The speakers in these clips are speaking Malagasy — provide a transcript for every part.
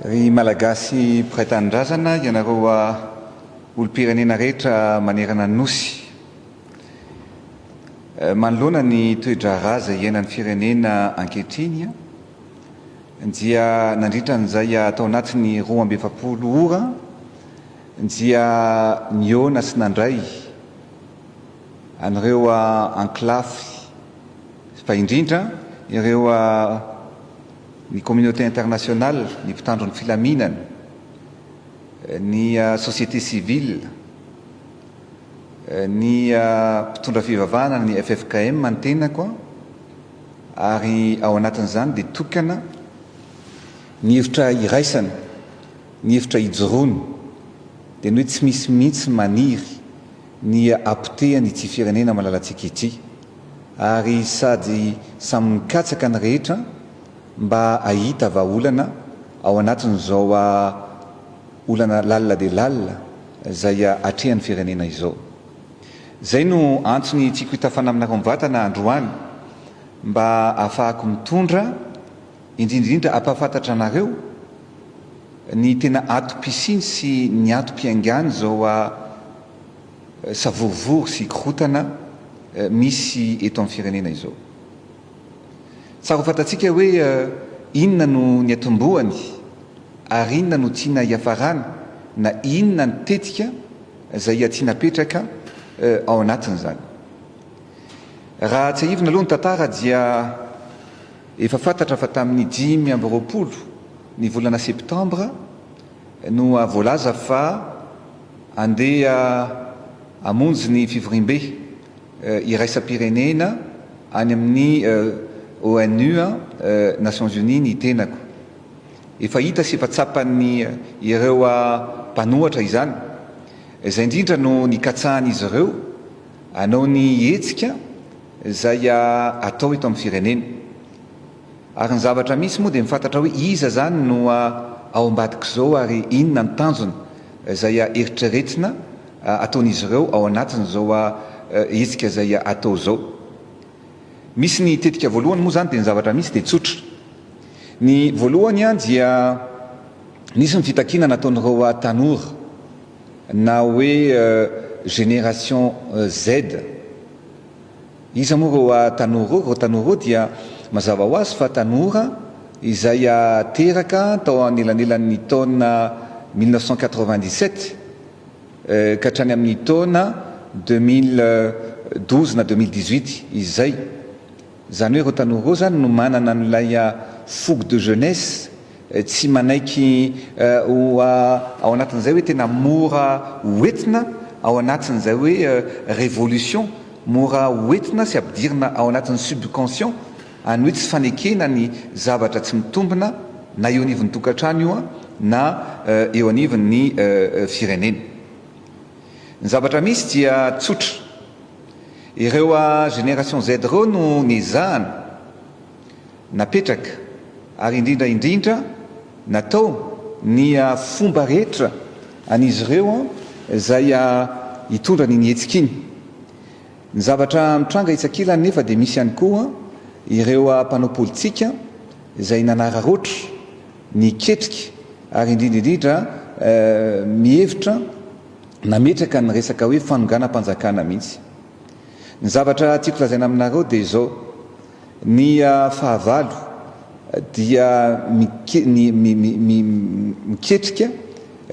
Ry Malagasy mpiray tanindrazana, ianareo olom-pirenena rehetra manerana ny Nosy. Manoloana ny toe-draharaha izay iainan'ny firenena ankehitriny dia nandritra an'izay tao anatin'ny 42 ora dia nihaona sy nandray an'ireo ankolafy fa indrindra ireo ny communauté internationale, ny mpitandro ny filaminana, ny société civile, ny mpitondra fivavahana, ny ffkm ny tenako ary ao anatin'izany dia tokana ny hevitra iraisana, ny hevitra ijoroana dia ny hoe tsy misy mihitsy maniry ny hapotehany ity firenena malalantsika ity ary sady samy mikatsaka ny rehetra mba hahita vahaolana ao anatin'izao olana lalina dia lalina izay atrehan'ny firenena izao. Izay no antony tiako hitafana aminareo mivantana androany mba ahafahako mitondra, indrindra indrindra hampahafantatra anareo ny tena antom-pisiany sy ny antom-piaingany izao savorovoro sy korontana misy eto amin'ny firenena izao. Tsara ho fantatsika hoe inona no niatombohany ary inona no tiana hiafarana na inona ny tetika izay tiana apetraka ao anatin'izany. Raha tsiahivina aloha ny tantara dia efa fantatra fa tamin'ny 25 ny volana septambra no voalaza fa andeha hamonjy ny fivoriambe iraisam-pirenena any amin'ny ONU, Nations Unies, ny tenako. Efa hita sy efa tsapan'ny ireo mpanohatra izany. Izay indrindra no nikatsahan'izy ireo hanao ny hetsika izay atao eto amin'ny firenena. Ary ny zavatra misy moa dia mifantatra hoe iza izany no ao ambadik'izao ary inona ny tanjona izay eritreretina ataon'izy ireo ao anatin'izao hetsika izay atao izao. Misy ny tetika voalohany moa izany dia ny zavatra misy dia tsotra. Ny voalohany dia nisy ny fitakiana nataon'ireo tanora na hoe génération Z. Iza moa ireo tanora ireo? Ireo tanora ireo dia mazava ho azy fa tanora izay teraka tao anelanelan'ny taona 1997 ka hatrany amin'ny taona 2012 na 2018 izay. Izany hoe ireo tanora ireo izany no manana an'ilay fougue de jeunesse, tsy manaiky ho ao anatin'izay hoe tena mora hoentina ao anatin'izay hoe révolution, mora hoentina sy ampidirina ao anatin'ny subconscient any hoe tsy fanekena ny zavatra tsy mitombina na eo anivon'ny tokantrano io na eo anivon'ny firenena. Ny zavatra misy dia tsotra. Ireo génération Z ireo no nezahana napetraka ary indrindra indrindra natao ny fomba rehetra an'izy ireo izay hitondra an'iny hetsika iny. Ny zavatra mitranga etsy ankilany nefa dia misy ihany koa ireo mpanao politika izay nanararaotra niketrika ary indrindra indrindra mihevitra nametraka ny resaka hoe fanonganam-panjakana mihitsy. Ny zavatra tiako lazaina aminareo dia izao, ny fahavalo dia miketrika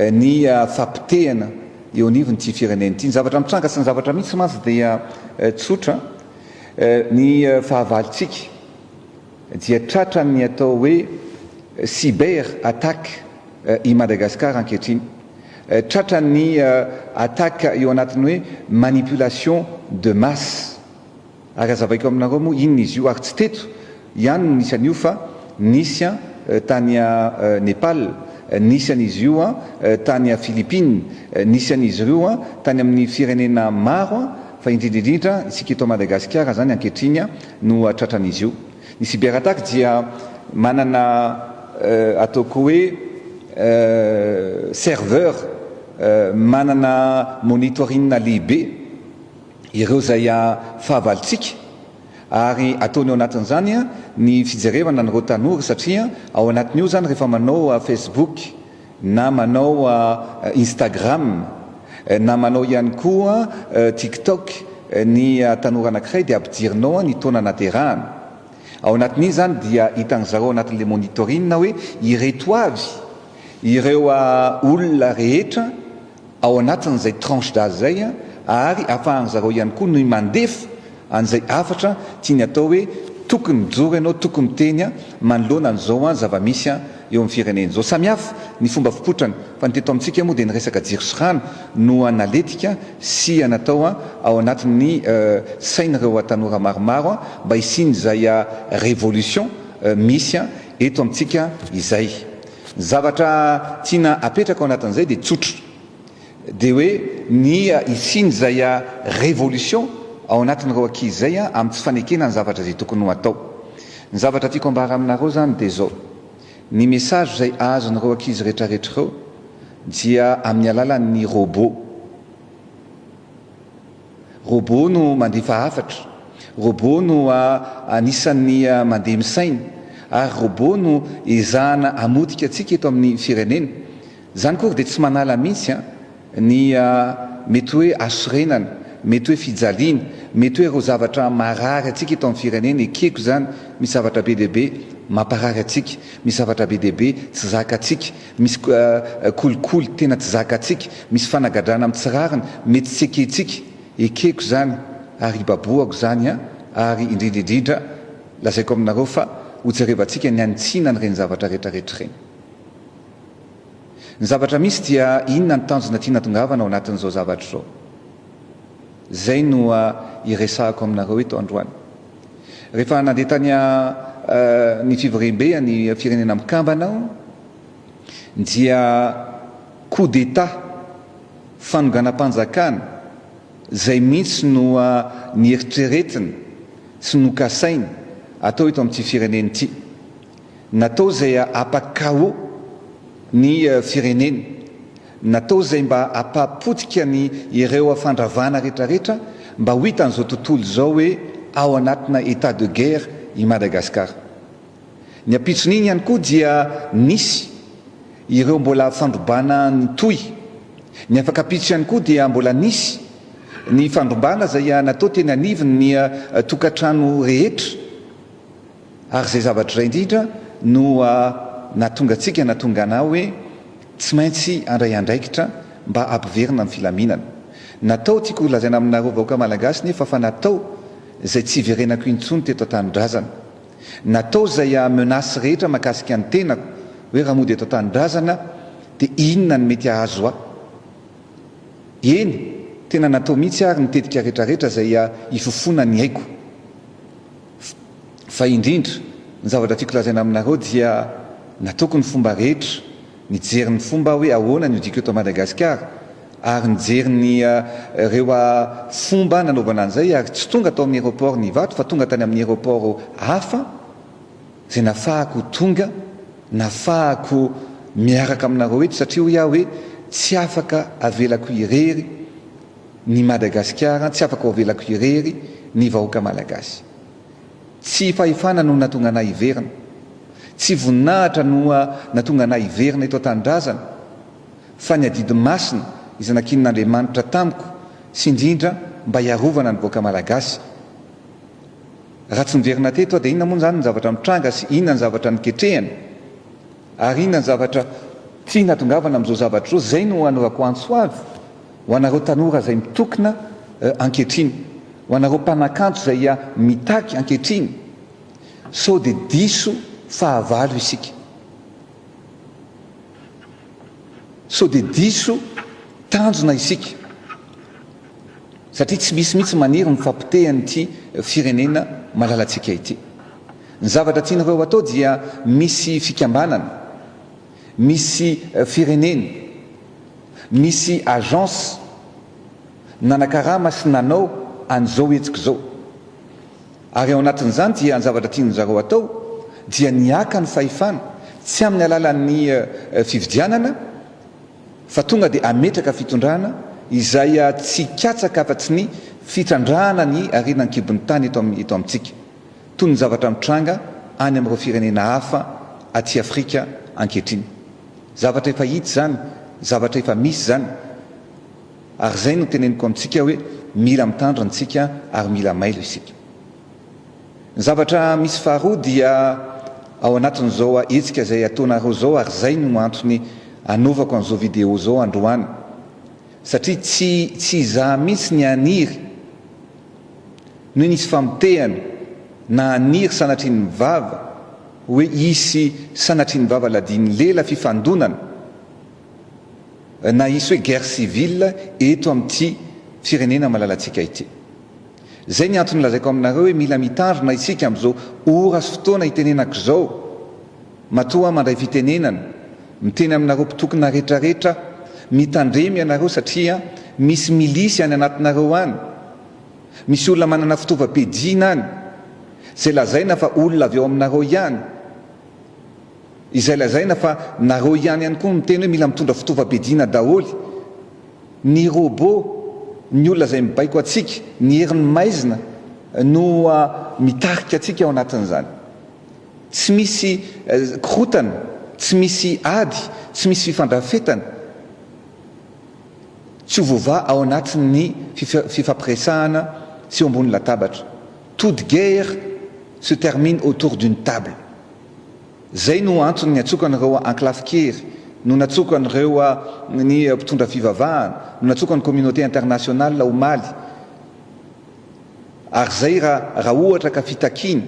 ny fahapotehana eo anivon'ity firenena ity. Ny zavatra mitranga sy ny zavatra misy mantsy dia tsotra, ny fahavalontsika dia tratran'ny atao hoe cyber attaque i Madagascar ankehitriny. Tratran'ny attaque eo anatin'ny hoe manipulation de masse. Ary hazavaiko aminareo moa inona izy io, ary tsy teto ihany no nisy an'io fa nisy tany Nepal, nisy an'izy io tany Philippines, nisy an'izy ireo tany amin'ny firenena maro fa indrindra indrindra isika eto Madagasikara izany ankehitriny no tratran'izy io. Ny cyberattaque dia manana ataoko hoe serveur manana monitoring lehibe ireo izay fahavalontsika. Ary ataony ao anatin'izany ny fijerevana an'ireo tanora satria ao anatin'io izany rehefa manao Facebook na manao Instagram na manao ihany koa TikTok ny tanora anankiray dia ampidirinao ny taona naterahana. Ao anatin'iny izany dia hitan'ny zareo ao anatin'ilay monitoring hoe ireto avy ireo olona rehetra ao anatin'izay tranche d'âge izay ary ahafahan'ny zareo ihany koa ny mandefa an'izay hafatra tiany atao hoe tokony mijoro ianao, tokony miteny manoloana an'izao zava-misy eo amin'ny firenena izao. Samihafa ny fomba fipotrany fa ny teto amintsika moa dia ny resaka jiro sy rano no naletika sy natao ao anatin'ny sain'ireo tanora maromaro mba hisian'izay révolution misy eto amintsika izay. Ny zavatra tiana apetraka ao anatin'izay dia tsotra, dia hoe ny hisian'izay révolution ao anatin'ireo ankizy izay amin'ny tsy fanekena ny zavatra izay tokony ho atao. Ny zavatra tiako ambara aminareo izany dia izao, ny message izay azon'ireo ankizy rehetrarehetra ireo dia amin'ny alalan'ny robot. Robot no mandefa hafatra, robot no anisan'ny mandeha misaina, ary robot no ezahana hamotika antsika eto amin'ny firenena. Izany akory dia tsy manala mihitsy ny mety hoe hasorenana, mety hoe fijaliana, mety hoe ireo zavatra marary antsika eto amin'ny firenena, ekeko izany, misy zavatra be dia be mamparary antsika, misy zavatra be dia be tsy zakantsika, Misy kolikoly tena tsy zakantsika, misy fanagadrana amin'ny tsy rariny mety tsy ekentsika, ekeko izany ary ibabohako izany an, ary indrindra indrindra lazaiko aminareo fa hojerevantsika ny hanitsiana an'ireny zavatra rehetra rehetra ireny. Ny zavatra misy dia inona ny tanjona tiana tongavana ao anatin'izao zavatra izao? Izay no iresahako aminareo eto androany. Rehefa nandeha tany ny fivoriambe an'ny Firenena Mikambana aho dia coup d'Etat, fanonganam-panjakana, izay mihitsy no nieritreretina sy nokasaina atao eto amin'ity firenena ity. Natao izay hampakao ny firenena. Natao izay mba hampahapotika ny ireo fandravana retraretra mba ho hitan'izao tontolo izao hoe ao anatina état de guerre i Madagascar. Ny ampitson'iny ihany koa dia nisy ireo mbola fandrobana nitohy. Ny afak'ampitso ihany koa dia mbola nisy ny fandrobana izay natao teny anivon'ny tokantrano rehetra. Ary izay zavatra izay indrindra no nahatonga antsika, nahatonga anah hoe tsy maintsy handray andraikitra mba hampiverina ny filaminana. Natao, tiako holazaina aminareo vahoaka Malagasy nefa fa natao izay tsy hiverenako intsony teto an-tanindrazana. Natao izay menace rehetra mahakasika ny tenako hoe raha mody eto an-tanindrazana dia inona ny mety hahazo ahy. Eny, tena natao mihitsy ary ny tetika rehetrarehetra izay hifofoana ny aiko. Fa indrindra, ny zavatra tiako lazaina aminareo dia nataoko ny fomba rehetra, nijery ny fomba aho hoe ahoana ny hodiako eto Madagasikara, ary nijery ny ireo fomba nanaovana an'izay ary tsy tonga tao amin'ny aéroport ny Ivato fa tonga tany amin'ny aéroport hafa izay nafahako tonga, nafahako miaraka aminareo eto satria hoy aho hoe tsy afaka avelako irery ny Madagasikara, tsy afaka ho avelako irery ny vahoaka Malagasy. Tsy fahefana no nahatonga anah hiverina. Tsy voninahitra no nahatonga anah hiverina eto an-tanindrazana fa ny adidy masina izay nankinin'Andriamanitra tamiko sy indrindra mba hiarovana ny vahoaka Malagasy. Raha tsy niverina teto aho dia inona moa izany ny zavatra mitranga sy inona ny zavatra niketrehana? Ary inona ny zavatra tiana hatongavana amin'izao zavatra izao? Izay no anaovako antso avo ho anareo tanora izay mitokona ankehitriny, ho anareo mpanakanto izay mitaky ankehitriny, sao dia diso fahavalo isika. Sao dia diso tanjona isika. Satria tsy misy mihitsy maniry ny fahapotehan'ity firenena malalantsika ity. Ny zavatra tian'ireo atao dia misy fikambanana, misy firenena, misy agence nanakarama sy nanao an'izao hetsika izao. Ary ao anatin'izany dia ny zavatra tian'zareo atao dia ny haka ny fahefana, tsy amin'ny alalan'ny fividianana fa tonga dia hametraka fitondrana izay tsy hikatsaka afa-tsy ny fitrandrahana ny harena an-kibon'ny tany eto eto amintsika. toy ny zavatra mitranga any amin'ireo firenena hafa aty Afrika ankehitriny. Zavatra efa hita izany, zavatra efa misy izany. Ary izay no teneniko amintsika hoe mila mitandrina isika ary mila mailo isika. Ny zavatra misy faharoa dia ao anatin'izao hetsika izay ataonareo izao ary izay no antony anaovako an'izao vidéo izao androany satria tsy tsy izaho mihitsy ny haniry ny hoe nisy famotehana na haniry sanatrian'ny vava hoe hisy sanatrian'ny vava ladian'ny lela fifandonana na hisy hoe guerre civile eto amin'ity firenena malalantsika ity. Izay ny antony lazaiko aminareo hoe mila mitandrina isika amin'izao ora sy fotoana itenenako izao. Matoa aho mandray fitenenana, miteny aminareo mpitokona rehetrarehetra aho, mitandrema ianareo satria misy milisy any anatinareo any, misy olona manana fitaovam-piadiana any, izay lazaina fa olona avy ao aminareo ihany, izay lazaina fa nareo ihany ihany koa no miteny hoe mila mitondra fitaovam-piadiana daholo. Ny robot, ny olona izay mibaiko antsika, ny herin'ny maizina no mitarika antsika ao anatin'izany. Tsy misy korotana, tsy misy ady, tsy misy fifandrafetana tsy ho voavaha ao anatin'ny fifampiresahana sy eo ambony latabatra. Toute guerre se termine autour d'une table. Zay no antony niantsoako an'ireo ankolafin-kery, no nantsoako an'ireo ny mpitondra fivavahana, no nantsoako ny communauté internationale omaly. Ary zay raha raha ohatra ka fitakiana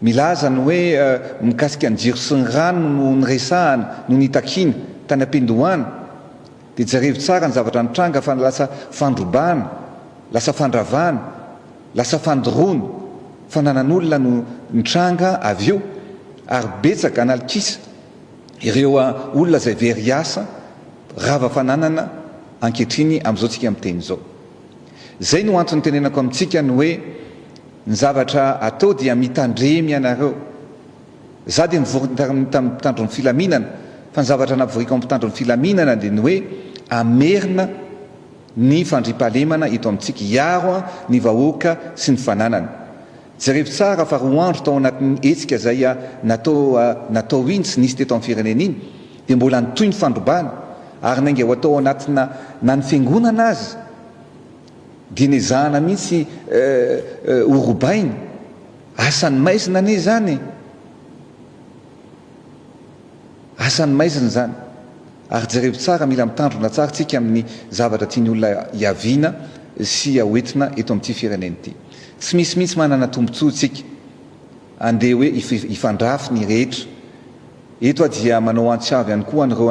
milaza ny hoe mikasika ny jiro sy ny rano no niresahana, no nitakiana tany am-piandohana, dia jerevo tsara ny zavatra nitranga fa lasa fandrobana, lasa fandravana, Lasa fandoroana fananan'olona no nitranga avy eo ary betsaka an'alikisa ireo olona izay very asa, rava fananana ankehitriny amin'izao tsika miteny izao. Izay no antony itenenako amintsika ny hoe ny zavatra atao dia mitandremy ianareo. Za dia nivory tamin'ny mpitandro ny filaminana fa ny zavatra navoriko amin'ny mpitandro ny filaminana dia ny hoe hamerina ny fandriampahalemana eto amintsika, hiaro ny vahoaka sy ny fananany. Jerevo tsara fa roa andro tao anatin'ny hetsika izay natao natao iny sy nisy teto amin'ny firenena iny dia mbola nitohy ny fandrobana ary nainga ho atao anatina na ny fiangonana aza dia nezahana mihitsy ho robaina. Asan'ny maizina anie izany e! Asan'ny maizina izany. Ary jerevo tsara, mila mitandrina tsara tsika amin'ny zavatra tian'ny olona hiaviana sy hoentina eto amin'ity firenena ity. Tsy misy mihitsy manana tombotsoa tsika andeha hoe hifandrafy ny rehetra. Eto aho dia manao antso avo ihany koa an'ireo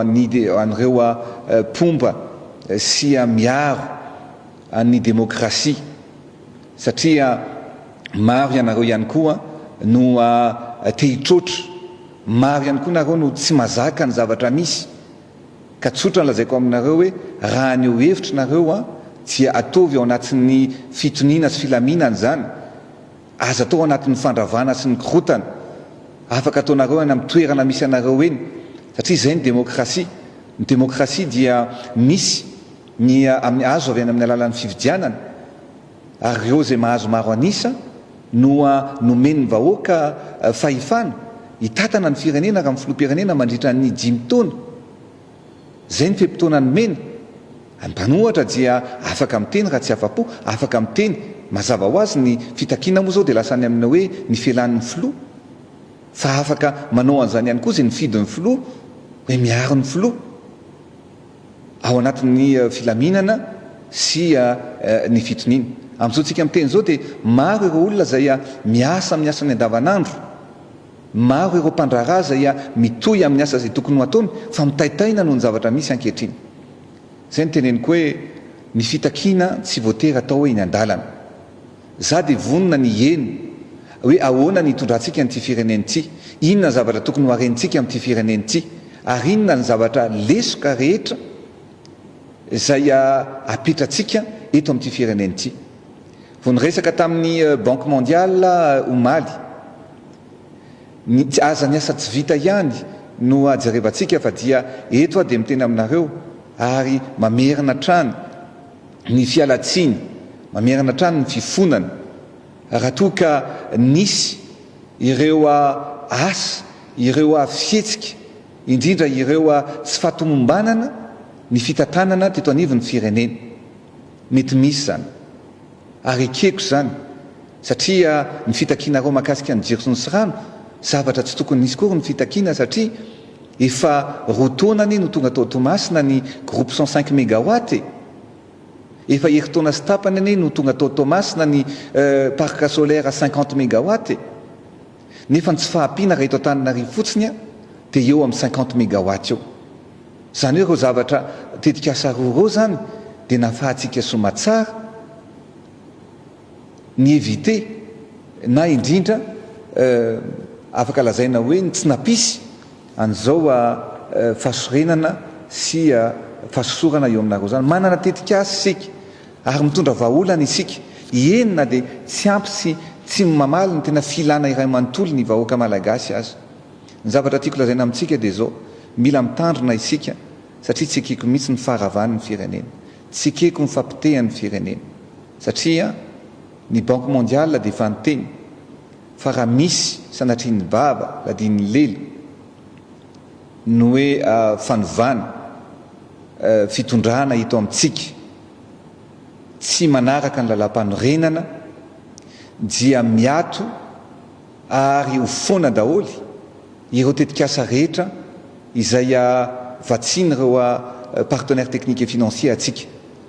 an'ireo mpomba sy miaro an'ny demokrasia satria maro ianareo ihany koa no te hitroatra. Maro ihany koa nareo no tsy mazaka ny zavatra misy ka tsotra ny lazaiko aminareo hoe raha haneho hevitra nareo an dia ataovy ao anatin'ny fitoniana sy filaminana izany, aza atao anatin'ny fandravana sy ny korotana, afaka ataonareo any amin'ny toerana misy anareo eny satria izay ny demokrasia, ny demokrasia dia misy ny amin'ny azo avy any amin'ny alalan'ny fifidianana ary ireo izay mahazo maro an'isa no nomen'ny vahoaka fahefana hitantana ny firenena raha ny filoham-pirenena mandritra ny dimy taona. Izay ny fe-potoana nomena. Ny mpanohatra dia afaka miteny raha tsy afa-po, afaka miteny. Mazava ho azy ny fitakiana moa izao dia lasa any amin'ny hoe ny fialan'ny filoha. Fa afaka manao an'izany ihany koa izay nifidy ny filoha hoe miaro ny filoha. ao anatin'ny filaminana sy ny fitoniana. Amin'izao tsika miteny izao dia maro ireo olona izay miasa amin'ny asany andavanandro, maro ireo mpandraharaha izay mitohy amin'ny asa izay tokony ho ataony fa mitaitaina noho ny zavatra misy ankehitriny. Izay no teneniko hoe ny fitakiana tsy voatery atao eny an-dalana. Za dia vonona ny hiheno hoe ahoana ny hitondrantsika an'ity firenena ity, inona ny zavatra tokony ho harenintsika amin'ity firenena ity, ary inona ny zavatra lesoka rehetra izay apetratsika eto amin'ity firenena ity. Vao niresaka tamin'ny Banque Mondiale omaly, ny aza ny asa tsy vita ihany no jerevantsika fa dia eto aho dia miteny aminareo ary mamerina hatrany, ny fialan-tsiny, mamerina hatrany ny fifonana. raha toa ka nisy ireo asa, ireo fihetsika, indrindra ireo tsy fahatomombanana ny fitantanana teto anivon'ny firenena. Mety misy izany. Ary ekeko izany. Satria ny fitakianareo mahakasika ny jiro sy ny sy rano, zavatra tsy tokony nisy kory ny fitakiana satria efa roa taona anie no tonga tao Toamasina ny groupe 105 megawatt e! Efa herintaona sy tapany anie no tonga tao Toamasina ny parc solaire 50 megawatt e! Nefa ny tsy fahampiana raha eto Antananarivo fotsiny dia eo amin'ny 50 megawatt eo. Izany hoe ireo zavatra tetikasa roa ireo izany dia nahafahantsika soamatsara ny éviter na indrindra afaka lazaina hoe ny tsy nampisy an'izao fahasorenana sy fahasosorana eo aminareo izany. Manana tetikasa isika ary mitondra vahaolana isika. Eny na dia tsy ampy sy tsy mamaly ny tena filana iray manontolo ny vahoaka malagasy aza. Ny zavatra tiako lazaina amintsika dia izao, mila mitandrina isika satria tsy ekeko mihitsy ny faharavan'ny firenena. Tsy ekeko ny fapotehan'ny firenena. Satria ny Banque mondiale dia efa niteny fa raha misy sanatria ny vava ladian'ny lela ny hoe fanovana fitondrana eto amintsika tsy manaraka ny lalàmpanorenana dia miato ary ho foana daholo ireo tetikasa rehetra izay vatsian'ireo partenaires techniques et financiers antsika.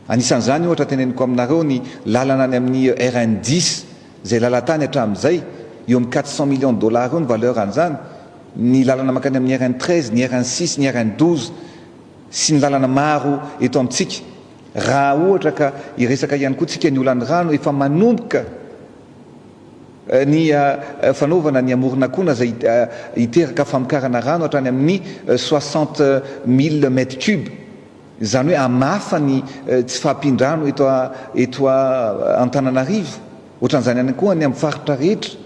Anisan'izany ohatra teneniko aminareo ny lalana any amin'ny RN dix izay lalan-tany hatramin'izay, eo amin'ny 400 millions de dollars eo ny valeur an'izany, ny lalana mankany amin'ny RN 13, ny RN six, ny RN 12 sy ny lalana maro eto amintsika. Raha ohatra ka hiresaka ihany koa tsika ny olan'ny rano efa manomboka ny fanaovana ny amoron'akona izay hiteraka famokarana rano hatrany amin'ny 60 mille mètres cubes. Izany hoe hamafa ny tsy fahampian-drano eto eto Antananarivo. Ohatran'izany ihany koa any amin'ny faritra rehetra.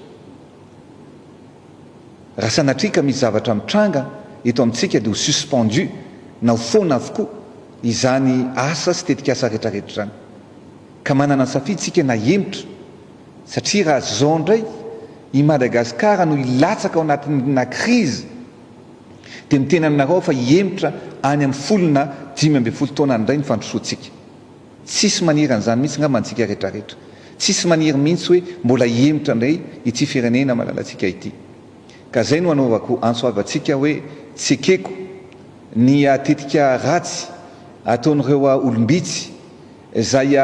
Raha sanatria ka misy zavatra mitranga eto amintsika dia ho suspendu na ho foana avokoa izany asa sy tetikasa rehetrarehetra izany. Ka manana ny safidy isika na hihemotra satria raha izao indray i Madagasikara no hilatsaka ao anatina crise dia miteny aminareo aho fa hihemotra any amin'ny folo na 15 taona any indray ny fandrosoantsika. Tsisy maniry an'izany mihitsy angamba antsika rehetrarehetra. Tsisy maniry mihitsy hoe mbola hihemotra indray ity firenena malalantsika ity. Ka izay no anaovako antso avo antsika hoe tsy ekeko ny tetika ratsy ataon'ireo olom-bitsy izay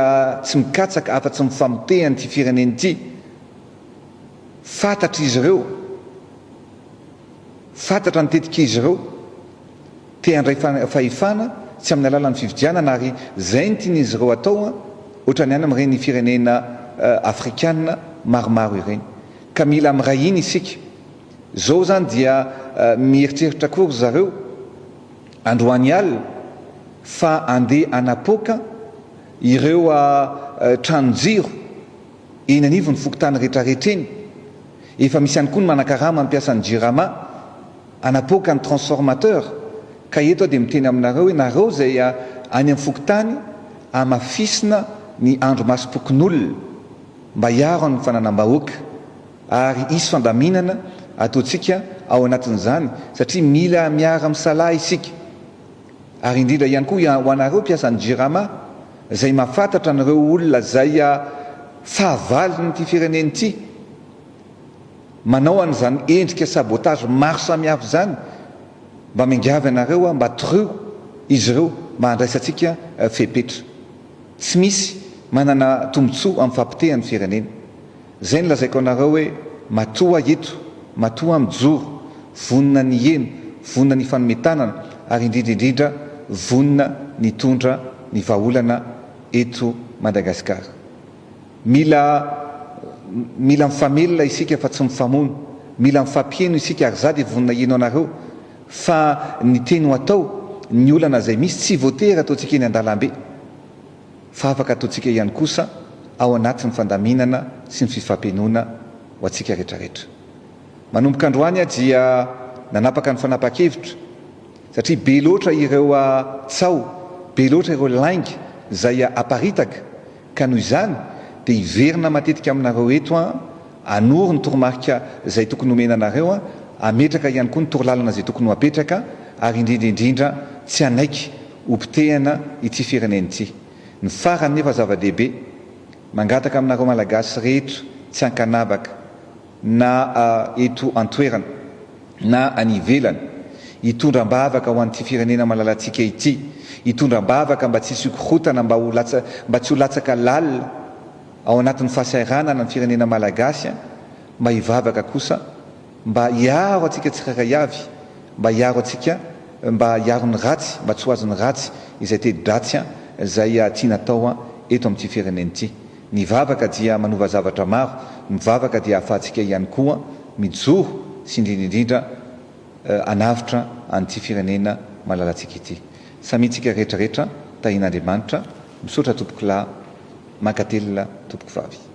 tsy mikatsaka afa-tsy ny famotehan'ity firenena ity. Fantatr'izy ireo. Fantatra ny tetik'izy ireo, te handray fahefana tsy amin'ny alalan'ny fifidianana ary izay no tian'izy ireo atao ohatran'ny any amin'ireny firenena afrikana maromaro ireny. Ka mila miray hina isika. Izao izany dia mieritreritra koa ry zareo androany alina fa andeha hanapoaka ireo tranon-jiro eny anivon'ny fokontany rehetrarehetra eny. Efa misy ihany koa ny manakarama mampiasa ny jirama hanapoaka ny transformateur ka eto aho dia miteny aminareo hoe nareo izay any amin'ny fokontany hamafisina ny andromasom-pokonolona mba hiaro ny fananam-bahoaka ary hisy fandaminana ataontsika ao anatin'izany satria mila miara-misalahy isika ary indrindra ihany koa ho anareo mpiasan'ny jirama izay mahafantatra an'ireo olona izay fahavalon'ity firenena ity manao an'izany endrika sabotage maro samihafa izany, mba miangavy anareo aho mba torio izy ireo mba handraisantsika fepetra. Tsy misy manana tombotsoa amin'ny fahapotehan'ny firenena. Izay no lazaiko anareo hoe matoa aho eto, matoa aho mijoro, vonona ny hiheno, vonona ny hifanome tanana ary indrindra indrindra vonona ny hitondra ny vahaolana eto Madagasikara. Mila mila mifamelona isika fa tsy mifamono. Mila mifampiheno isika ary za dia vonona hiheno anareo fa ny teny ho atao, ny olana izay misy tsy voatery ataontsika eny an-dalambe fa afaka ataontsika ihany kosa ao anatin'ny fandaminana sy ny fifampihenoana ho antsika retraretra. Manomboka androany aho dia nanapaka ny fanapahan-kevitra satria be loatra ireo tsaho, be loatra ireo lainga izay aparitaka ka noho izany dia hiverina matetika aminareo eto aho hanoro ny toromarika izay tokony homena anareo, hametraka ihany koa ny torolalana izay tokony ho apetraka ary indrindra indrindra tsy hanaiky ho potehana ity firenena ity. Ny farany nefa zava-dehibe, mangataka aminareo Malagasy rehetra tsy ankanavaka na eto an-toerana na any ivelany, hitondra am-bavaka ho an'ity firenena malalantsika ity, hitondra am-bavaka mba tsy hisy korontana, mba ho latsa, mba tsy ho latsaka lalina ao anatin'ny fahasahiranana ny firenena Malagasy, mba hivavaka kosa mba hiaro antsika tsirairay avy, mba hiaro antsika, mba hiaro ny ratsy, mba tsy ho azon'ny ratsy izay teti-dratsy izay tiana atao eto amin'ity firenena ity. Ny vavaka dia manova zavatra maro, ny vavaka dia ahafahantsika ihany koa mijoro sy indrindra indrindra hanavotra an'ity firenena malalantsika ity. Samia tsika rehetra rehetra tahian'Andriamanitra, misaotra tompokolahy, mankatelina tompokovavy.